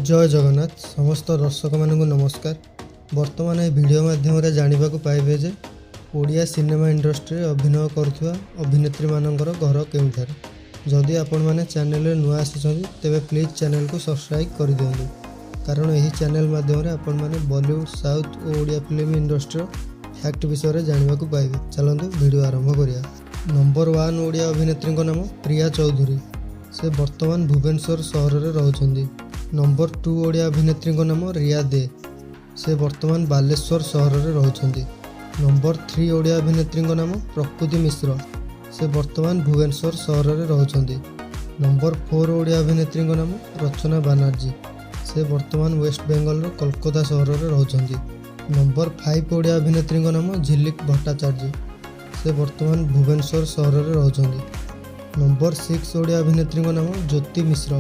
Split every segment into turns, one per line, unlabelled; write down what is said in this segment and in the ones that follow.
ଜୟ ଜଗନ୍ନାଥ। ସମସ୍ତ ଦର୍ଶକମାନଙ୍କୁ ନମସ୍କାର। ବର୍ତ୍ତମାନ ଏହି ଭିଡ଼ିଓ ମାଧ୍ୟମରେ ଜାଣିବାକୁ ପାଇବେ ଯେ ଓଡ଼ିଆ ସିନେମା ଇଣ୍ଡଷ୍ଟ୍ରିରେ ଅଭିନୟ କରୁଥିବା ଅଭିନେତ୍ରୀମାନଙ୍କର ଘର କେଉଁଠାରେ। ଯଦି ଆପଣମାନେ ଚ୍ୟାନେଲରେ ନୂଆ ଆସିଛନ୍ତି, ତେବେ ପ୍ଲିଜ୍ ଚ୍ୟାନେଲକୁ ସବସ୍କ୍ରାଇବ୍ କରିଦିଅନ୍ତୁ, କାରଣ ଏହି ଚ୍ୟାନେଲ ମାଧ୍ୟମରେ ଆପଣମାନେ ବଲିଉଡ଼, ସାଉଥ୍ ଓ ଓଡ଼ିଆ ଫିଲ୍ମ ଇଣ୍ଡଷ୍ଟ୍ରିର ଫ୍ୟାକ୍ଟ ବିଷୟରେ ଜାଣିବାକୁ ପାଇବେ। ଚାଲନ୍ତୁ, ଭିଡ଼ିଓ ଆରମ୍ଭ କରିବା। ନମ୍ବର 1 ଓଡ଼ିଆ ଅଭିନେତ୍ରୀଙ୍କ ନାମ ପ୍ରିୟା ଚୌଧୁରୀ। ସେ ବର୍ତ୍ତମାନ ଭୁବନେଶ୍ୱର ସହରରେ ରହୁଛନ୍ତି। ନମ୍ବର 2 ଓଡ଼ିଆ ଅଭିନେତ୍ରୀଙ୍କ ନାମ ରିୟା ଦେ। ସେ ବର୍ତ୍ତମାନ ବାଲେଶ୍ୱର ସହରରେ ରହୁଛନ୍ତି। ନମ୍ବର 3 ଓଡ଼ିଆ ଅଭିନେତ୍ରୀଙ୍କ ନାମ ପ୍ରକୃତି ମିଶ୍ର। ସେ ବର୍ତ୍ତମାନ ଭୁବନେଶ୍ୱର ସହରରେ ରହୁଛନ୍ତି। ନମ୍ବର 4 ଓଡ଼ିଆ ଅଭିନେତ୍ରୀଙ୍କ ନାମ ରଚନା ବାନାର୍ଜୀ। ସେ ବର୍ତ୍ତମାନ ୱେଷ୍ଟବେଙ୍ଗଲର କୋଲକାତା ସହରରେ ରହୁଛନ୍ତି। ନମ୍ବର 5 ଓଡ଼ିଆ ଅଭିନେତ୍ରୀଙ୍କ ନାମ ଝିଲିକ ଭଟ୍ଟାଚାର୍ଯ୍ୟ। ସେ ବର୍ତ୍ତମାନ ଭୁବନେଶ୍ୱର ସହରରେ ରହୁଛନ୍ତି। ନମ୍ବର 6 ଓଡ଼ିଆ ଅଭିନେତ୍ରୀଙ୍କ ନାମ ଜ୍ୟୋତି ମିଶ୍ର।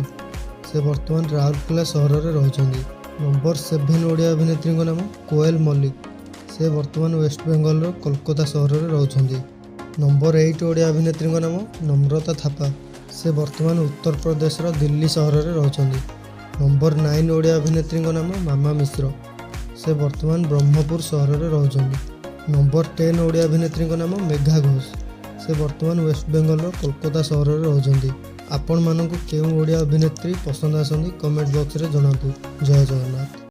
ସେ ବର୍ତ୍ତମାନ ରାଉରକେଲା ସହରରେ ରହୁଛନ୍ତି। ନମ୍ବର 7 ଓଡ଼ିଆ ଅଭିନେତ୍ରୀଙ୍କ ନାମ କୋଏଲ ମଲ୍ଲିକ। ସେ ବର୍ତ୍ତମାନ ୱେଷ୍ଟବେଙ୍ଗଲର କୋଲକାତା ସହରରେ ରହୁଛନ୍ତି। ନମ୍ବର 8 ଓଡ଼ିଆ ଅଭିନେତ୍ରୀଙ୍କ ନାମ ନମ୍ରତା ଥାପା। ସେ ବର୍ତ୍ତମାନ ଉତ୍ତରପ୍ରଦେଶର ଦିଲ୍ଲୀ ସହରରେ ରହୁଛନ୍ତି। ନମ୍ବର 9 ଓଡ଼ିଆ ଅଭିନେତ୍ରୀଙ୍କ ନାମ ମାମା ମିଶ୍ର। ସେ ବର୍ତ୍ତମାନ ବ୍ରହ୍ମପୁର ସହରରେ ରହୁଛନ୍ତି। ନମ୍ବର 10 ଓଡ଼ିଆ ଅଭିନେତ୍ରୀଙ୍କ ନାମ ମେଘା ଘୋଷ। ସେ ବର୍ତ୍ତମାନ ୱେଷ୍ଟବେଙ୍ଗଲର କୋଲକାତା ସହରରେ ରହୁଛନ୍ତି। ଆପଣମାନଙ୍କୁ କେଉଁ ଓଡ଼ିଆ ଅଭିନେତ୍ରୀ ପସନ୍ଦ ଆସନ୍ତି, କମେଣ୍ଟ ବକ୍ସରେ ଜଣାନ୍ତୁ। ଜୟ ଜଗନ୍ନାଥ।